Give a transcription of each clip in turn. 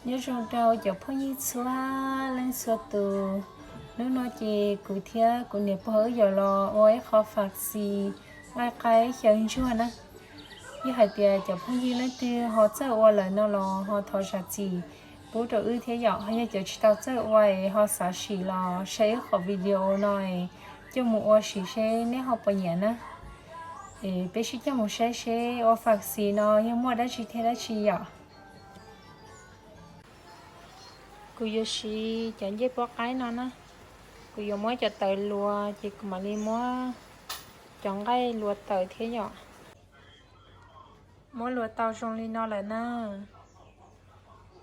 Nyob zoo rau cov phooj ywg txhua leej txhua tus. Hnub no ces kuv thiab kuv niam pog wb yuav los ua ib qho fam xis nqaij qaib xyaw ntsuag na. Yog hais tias cov phooj ywg leej twg ho txawj ua lawm no los ho thov zam txim pub rau wb thiab yom. Ho yog cov tsis tau txawj ua es ho xav sim los saib wb qhov video no es coj mus ua sim seb neb ho puas nyiam na. Es peb sib coj mus saib seb ua fam xis no yog muaj dab tsi thiab dab tsi yom. Kuv yuav siv cov ncej puab qaib no na. Kuv yuav muab cov tawv luas ces kuv mam li muab cov nqaij luas tawm thiab yom. Muab luas tau zoo li no lawm na.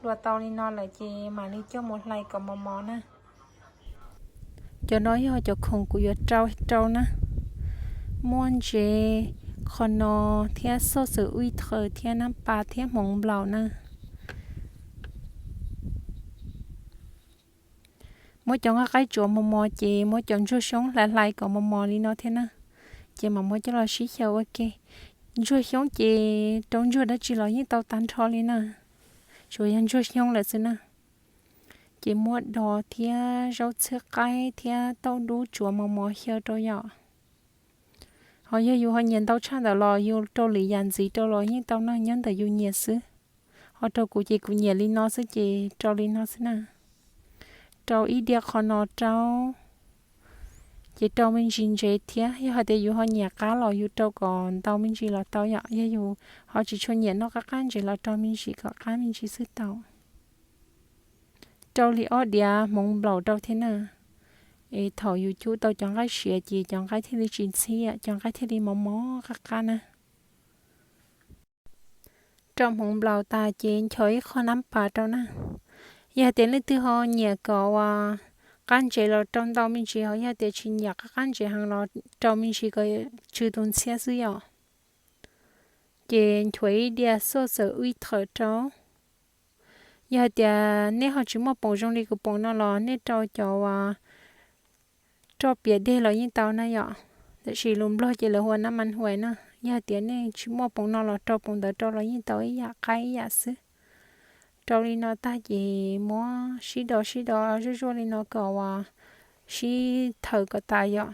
Luas tau li no lawm ces mam li coj mus hlais kom mos mos na. Cov no yog cov khoom kuv yuav rau rau na. Muaj ntsev, qhov no, thiab xoj xwm uib thawm thiab nab pas thiab hmoov nplaum na. Muab cov nqaij qaib tsuav mos mos ces muab cov ntsuag xyoob hlais hlais kom mos mos li no thiab na. Ces mam muab coj los sib xyaw ua ke. Ntsuag xyoob ces rau ntsuag dab tsi los yeej tau tag nrho li na. Tsuas yog ntsuag xyoob lawm xwb na. Ces muab dos thiab zaub txhwb qaib thiab tauj dub tsuav mos mos xyaw rau yom. Ho yog yus ho nyiam ntau tshaj ntawd los yus rau lwm yam ntxiv rau los yeej tau na, nyob ntawm yus nyiam xwb. Ho rau kuv ces kuv nyiam li no xwb ces rau li no xwb na. Rau ib diav qhov no rau, ces rau me ntsis ntsev thiab. Yog hais tias yus ho nyiam qab los yus rau kom ntau me ntsis los tau yom. Yog yus ho tsis tshua nyiam noj qab qab ntsev los rau me ntsis kom qab me ntsis xwb tau. Rau li ob diav hmoov nplaum rau thiab na. Es thaum yus cub tau cov nqaij siav ces cov nqaij thiaj li tsis ntxhiab, cov nqaij thiaj li mos mos qab qab na. Rau hmoov nplaum tas ces nchos ib qho nab pas rau na. Yog tias leej twg ho nyiam kom uas qab ntsev los rau ntau me ntsis, ho yog tias tsis nyiam qab qab ntsev heev los rau me ntsis kom tsw tus ntxhiab xwb yom. Ces nchuav ib diav xoj xawm uib thawm rau. Yog hais tias nej ho tsis muaj poom zoo li kuv poom no los nej rau cov uas roj piam deg los yeej tau na yom. Tiam sis lus Nplog ces lawv hu ua nab mas huais na. Yog hais tias nej tsis muaj poom no los rau poom ntawd rau los yeej tau ib yam qab ib yam xwb. Rau li no tag ces muab sib do sib do zuj zuaj li no kom uas sib thawm kom tas yom.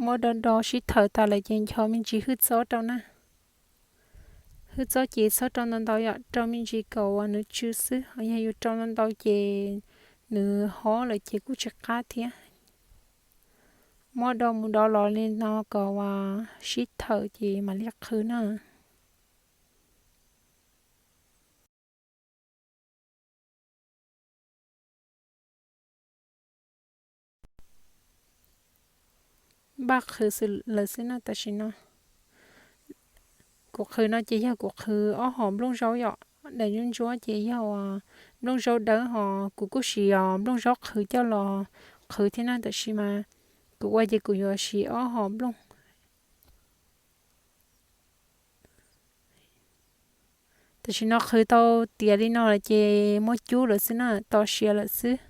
Muab do do sib thawm tas lawm ces nchos me ntsis hwj txob rau na. Hwj txob ces txhob rau ntau ntau yom, rau me ntsis kom uas nws tsw xwb, ho yog yus rau ntau ntau ces nws hob lawm ces kuj tsis qab thiab. Muab do mus do los li no kom uas sib thawm ces mam li qhwv na. Npaj qhwv lawm xwb na tam sim no. Kuv qhwv no ces yog kuv qhwv ob hom nplooj zaub yom, daim ntsuab ntsuab ces yog nplooj zaub dawb, ho kuv kuj siv nplooj zaub qhwv coj los qhwv thiab na, tab sis mas kuv ua ces kuv yuav siv ob hom nplooj. Tam sim no qhwv tau tiav li no lawm ces muab cub lawm xwb na, to siav lawm xwb.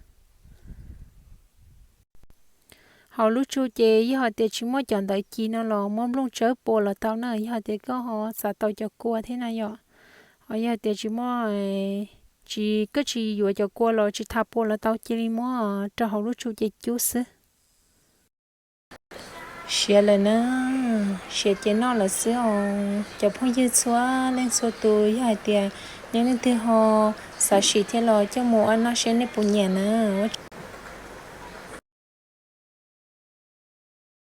Hauv lub tsu ces yog hais tias tsis muaj cov ntawv ci no los muab nplooj tsawb pua los tau na, yog hais tias koj ho xav tau cov kua thiab na yom. Ho yog hais tias tsis muaj, tsis, koj tsis yuav cov kua los tsis tas pua los tau, cia li muab rau hauv lub tsu ces cub xwb. Siav lawm na, siav ces noj lawm xwb os. Cov phooj ywg txhua leej txhua tus, yog hais tias nej leej twg ho xav sim thiab los coj mus ua noj seb nej puas nyiam na.